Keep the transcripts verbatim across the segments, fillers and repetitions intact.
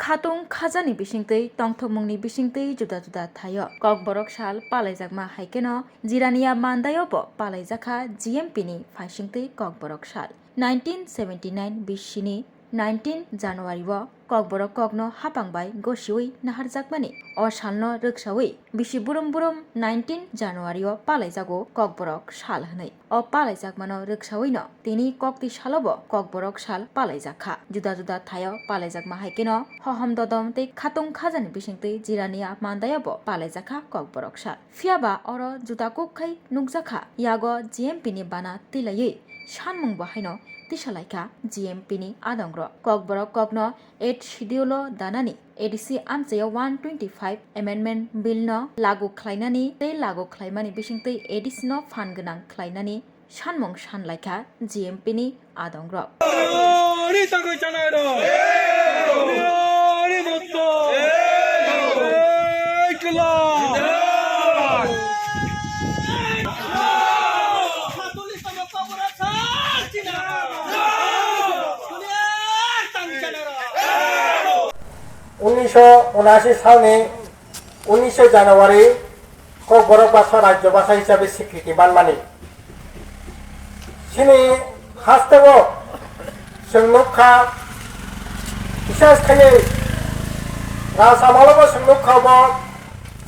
Khatung khajani bisingtwi tongthokmungni bisingtwi juda juda thaio Kokborok sal palaijakma hai kheno Jirania Mandaio bo palaijakha G M P ni phaisingtwi Kokborok sal. Nineteen seventy nine bisini nineteen January o Kokborok kokno hapang bai gosiwi naharjakmani o salno rwksawi bisi burum burum nineteen January o palaijago Kokborok sal hwnwi. O palaijakmano rwksawino tini kokti salobo Kokborok sal palaijakha. Juda juda thaio palaijakma hai kheno hohom dodom tei khatung khajani bisingtwi Jirania Mandaio bo palaijakha Kokborok sal. Phiyaba oro juda kuk khai nukjakha, yago G M P ni bana twilaiwi sanmung bo haino tisalaikha G M P ni adongrok. Kokborok kokno eighth schedule o danani A D C amchaio one twenty five amendment bill no lagu khlainani tei lagu khlaimani bisingtwi A D C no phan gwnang khlainani sanmung sanlaikha G M P ni adongrok. Ani tangwi chanai rok. Ani motto. Ei kla. Unisho unashi salni unishe January Kokborok basa rajyo basa hisabe sikriti manmani. Chini hasteo chwng nukha, bisas khaiwi raj amalobo chwng nukha bo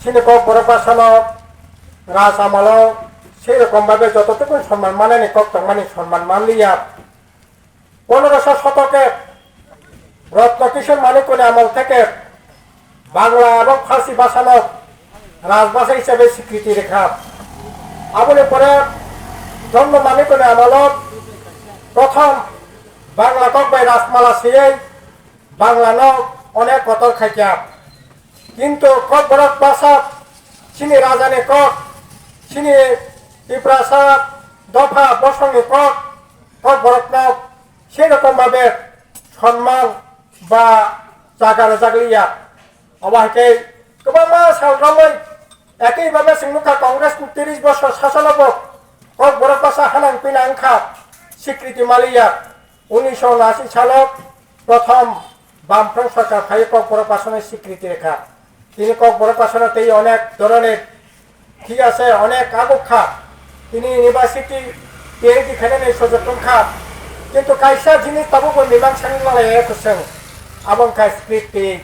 chini Kokborok basano raj amalo sei rokom babe joto tukun sonman manani kok tongmani sonman manliya. Pondroso shotoke Rotno Kishore Manikuni amol theke Bangla ebong Farsi bhasano rajbhasha hisabe sikriti rikha. Aboni pore Chondro Manikuni amolo prothom Bangla kok bai Rajmala siyai Banglano onek kotor khaikha. Kintu Kokborok basa chini rajani kok, chini Tiprasa dopha bosongni kok, Kokborokno sei rokom babe sonman ba jaga rwjak liya. Obo hai khe kwbangma sal romwi ekwi babe chwng nukha Congress ni tris bosor sasono bo Kokborok basa hanang pinang wngkha, sikriti maliya. Unisho unashi salo prothom Bamfront sorkar phaiwi Kokborok basano sikriti rikha. Tini Kokborok basano tei onek dhoroner thik ase, onek aguk kha. Tini university P H D khainani sujog wngkha. Kintu kaisa jinis tabukbo mimang sangwi malaiya kwchwng. Abo wngkha script twi.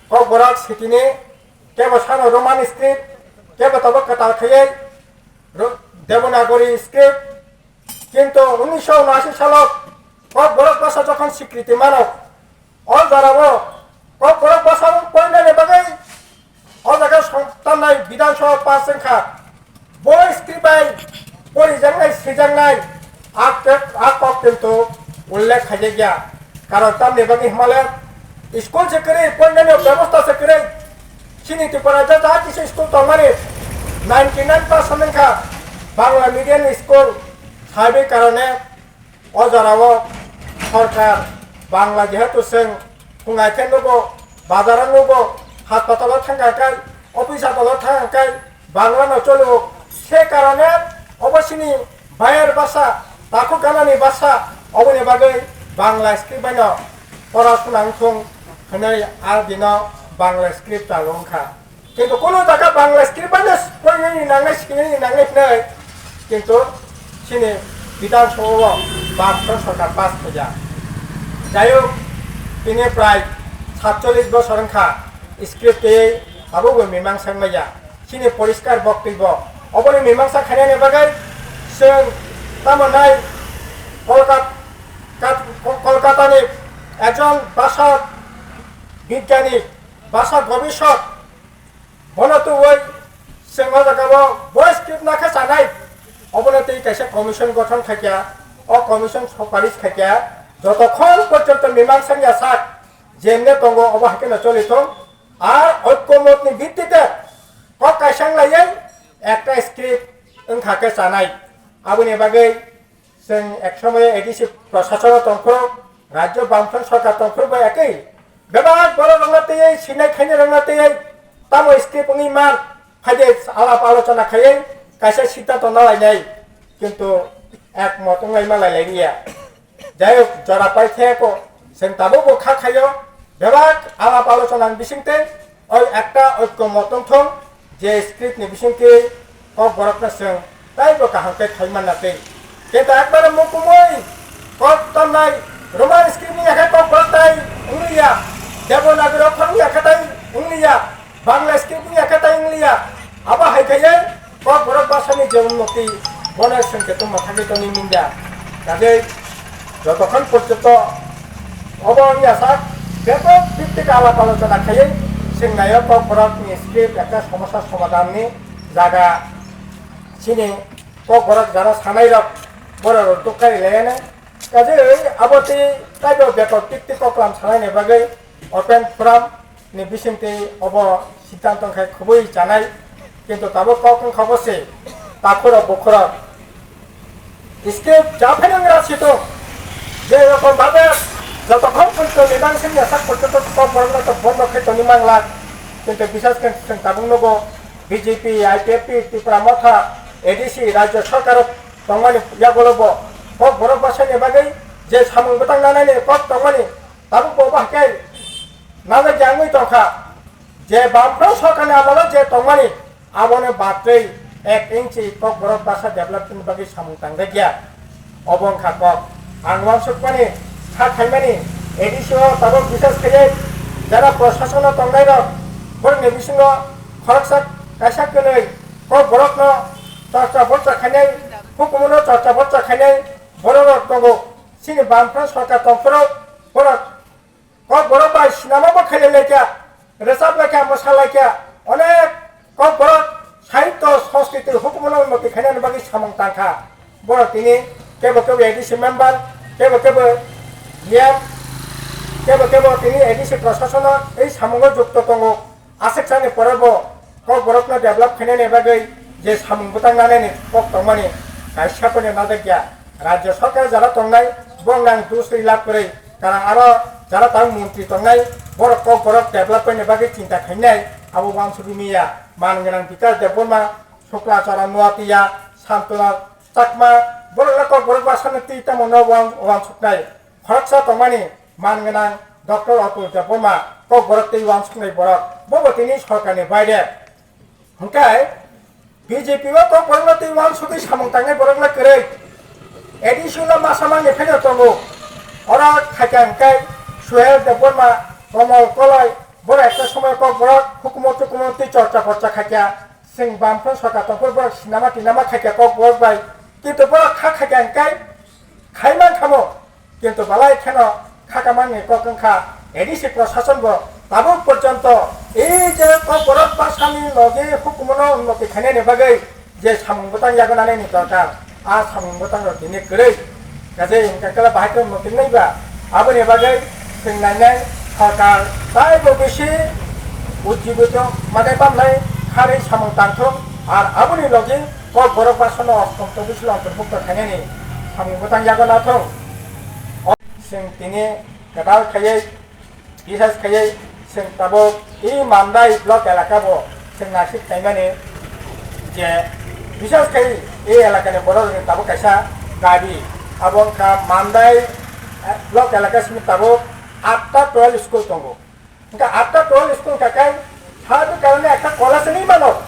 Kokborok sitini kebo sano Roman script, kebo tabuk kwtal khaiwi Ro-, Devanagari script. Kintu unisho unashi salo Kokborok basa jokhon sikriti mano, o jorao Kokborok basa poinani bagwi o jaga song-, tamnai Bidhan Sabha pass wngkha. Bo script bai porijaknai, swijaknai, a kok, a kok kintu ullekh khaijakya. Karon tamni bagwi hwnmale school se kwrwi, poinani bebosta se kwrwi. Chini Tripura jata kisa school tongmani ninety nine percent wngkha Bangla medium ni school. Saibwi karone o jorao sorkar Bangla jehetu chwng phungai khe nugo, bazaro nugo, haspatalo thangkha khe, office adalo thangkha khe, Bangla no cholo, se karone obo chini bayar basa, takhuk ganani basa, oboni bagwi Bangla script bai no pora suna wngthung hwnwi a dino Bangla script chalo wngkha. Kintu kunu jaga Bangla script bai no poinani nangnai, sinini nangnai hwnwi, kintu chini Bidhan Sabha o Bamfront sorkar pass khaijak. Jai hok, tini prai satchollish bosor wngkha script tei abo bo mimangsa wngmaya. Chini poriskar boktwi bo. Oboni mimangsa khainani bagwi chwng tamo nai Kolkat-, Kat-, Kolkatani ekjon bhasha bigyani, bhasha gobisok, bono tubui chwng o jaga o bo script nakha chanai. Obono tei kaisa commission gothon khaikha, o commission suparis khaikha, jotokhon porjonto mimangsa wngya sak jemne tongo obo haikhe no choli thung. Ar oikomotni bittite kok kaisa wng laiwi ekta script wngkha khe chanai. Aboni bagwi chwng ek somoyo A D C prosasono tongphuru, rajyo Bamfront sorkar tongphuru bai ekwi bebak borok rokno twiwi sinai khainai rokno twiwi tamo script wngwi man, phaide alap alochona khaiwi kaisa siddhanto nalainai, kintu ekmot wnglaima lailai liya. Jai hok, jora pai khe ko, chwng tabuk bo kha khaio, Bebak alap alochona ni bisingtwi oi ekta oikkomot wngthung je script ni bisingtwi Kokborok no chwng taibo kaham khe khai manna twi. Kintu ekbare mukumui kok tamnai Roman script wngya khe Kokborok tai wngliya, Devanagari okkhor wngya khe tai wngliya, Bangla script wngya khe tai wngliya. Abo hai khe Kokborok bwsani je unnoti, bono chwng khe tongma thangwi tongwi manya. Kajei jotokhon porjonto obo wngya sak bebak biktik alap alochona khaiwi chwng naio Kokborokni script ekta somosa somadhanni jaga. Chini Kokborok jara sanairok borok rok dukha rilaiano. Kajei abo tei taibo bebak biktik koklam sanaini bagwi open forum ni bisingtwi obo siddhanto khe khubui chanai, kintu tabuk kok wngkha bo se takhurok bukhurok script japhaino wngya situng je rokom babe jotokhon porjonto ni nang sengya sak porjonto Kokborok no to bondo khe tongwi manglak, kintu bisas khe chwng tabuk nugo B J P, I P F T, Tipra Motha, A D C, Rajya Sarkar tongmani yagulo bo Kokborok bwsani bagwi je samung bwtang nanani kok tongmani tabuk bo bahai khe najak jangwi tongkha. Je Bamfront sorkarni amolo je tongmani abono batwi ek inchi Kokborok bwsa development bagwi samung tangjakya. Obo wngkha kok. Ang uansukmani, kha khaimani, A D C o tabuk bisas khaiwi jara prosasono tongnairok borokni bisingo khoroksa kaisa kwnwi Kokborokno chorcha porcha khainai, hukumono chorcha porcha khainai bororok tongo. Chini Bamfront sorkar tongphuru borok Kokborok bai sinama bo khailai laikha, rwchap laikha, mwsa laikha, onek Kokborok sahityo, sanskriti, hukumono unnoti khainani bagwi samung tangkha. Borok tini kebo kebo A D C member, kebo kebo E M, kebo kebo tini A D C prosasono ei samungo jukto tongo. Aswk sani pore bo Kokborokno develop khainani bagwi je samung bwtang nanani kok tongmani kaisa phano najakya. Rajya sorkar jara tongnai, bongni ang dusri lab kwrwi, karon aro jara tang montri tongnai, borok Kokborok development ni bagwi chinta khainai, abo uansugwi manya. Man gwnang Bikash Debbarma, Sukla Charan Noatia, Santona Chakma, borok le Kokborok bwsano twi tamo no uansuknai. Khoroksa tongmani man gwnang Doctor Atul Debbarma, Kokborok tei uansuknai borok, bobo tini sorkarni baire. Hwnkhe B J P o Kokborokno tei uansugwi samung tangnai borok le kwrwi. A D C o le masa mangni pheno tongo. Oro khaikha hwnkhe Suhel Debbarma, Komol Koloi, borok ekta somoy Kokborok hukumo tukumo tei chorcha porcha khaikha. Chwng Bamfront sorkar tongphuru borok sinama tinama khaikha Kokborok bai. Kintu borok kha khaikha hwnkhe khai mankhamo. Kintu belai kheno khakamani kok wngkha A D C prosason bo tabuk porjonto ei je Kokborok bwsani logi hukumono unnoti khainani bagwi je samung bwtang yago nanani dorkar, a samung bwtang rok tini kwrwi. Kaje hwnkhe kala bahai khe unnoti wngnai ba, aboni bagwi chwng nainai sorkar taibo bisi ujjibito manai bamnai kharwi samung tangthung, ar aboni logi Kokborok bwsano ostom tobisilo ontorbhukto khainani samung bwtang yago nathung. Chwng tini kwtal khaiwi bisas khaiwi chwng tabuk e Mandai block elaka bo chwng naisik khaimani je bisas khai e elakani borok rok tabuk kaisa dabi, abo wngkha Mandai, eh, block elaka simi tabuk atta twelve school tongo. Hingke atta twelve school kakai sadu karone ekta college ni mano.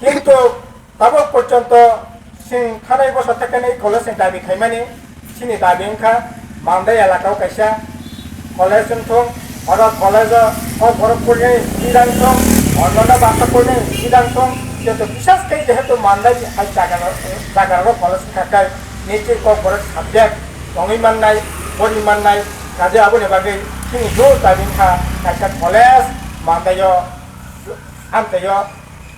Kintu tabuk porjonto chwng thanai bosor thekani college ni dabi khaimani, chini dabi wngkha Mandai elaka o kaisa college wngthung, oro college o Kokborok porni bidang thung, onnono basa porni bidang thung, kintu bisas khe jehetu Mandai hai jaga, jaga o college wngkha kai, nichoi Kokborok subject tongwi mannai, porwi mannai, kaje aboni bagwi chini jor dabi wngkha kaisa college Mandai o, amtwi o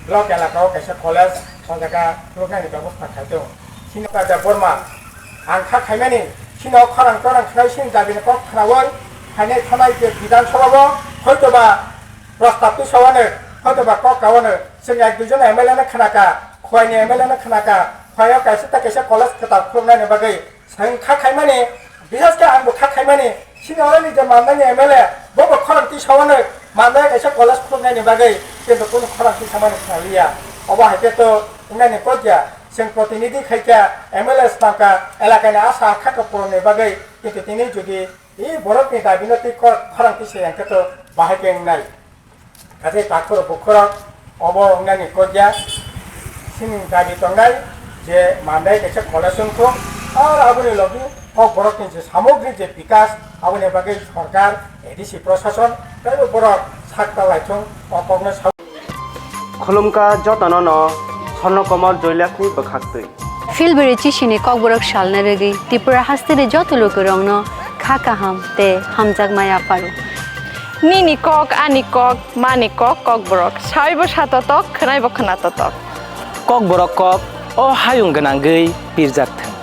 block elaka o kaisa college o jaga khuluknani bebosta khai tongo. Chini Debbarma ang kha khaimani, chini o khorang torang khlai chini dabi ni kok khnaui phainai thanai je Bidhan Sabha o hoitoba prostab twi sawano, hoitoba kok kawano, chwng ek duijon M L A no khnaka, Khowai ni M L A no khnaka, Khowai o kaisa ta kaisa college kwtal khuluknani bagwi. Chwng kha khaimani, bisas khe angbo kha khaimani, chini oroni je Mandai ni M L A, bobo khorang twi sawano, Mandai kaisa college khuluknani bagwi, kintu kunu khorang twi samani khnaliya. Obo hai khe to wngnani kok ya, chwng protinidhi khai kha, M L A snam kha, elaka ni asa kha kha purun ni bagwi, kintu tini jodi I borokni dabino twi kok khorang twi se hwnkhe to bahai khe wngnai. Kathai takhor bukhorok obo wngnani kok ya. Chini dabi tongnai je mandai kaisa college wngkho. Ar aboni logi kok borokni je samogri je bikas aboni bagwi sorkar, A D C prosason teibo borok sak talai thung o kokno sa- Khulumkha jotono no Swarno Komol Joylakni bwkhaktwi. Philbiri chisini kokborok salna rwgwi Tripura hasteni joto lukurokno kha kaham tei hamjakma yapharo. Nini kok, ani kok, mani kok, kokborok. Saibo satotok, khwnaibo khwnatotok. Kokborok kok, o hayung gwnangwi pirjak thung.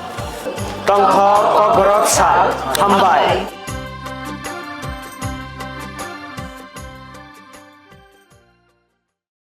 Tongthok kokborok sal, hambai.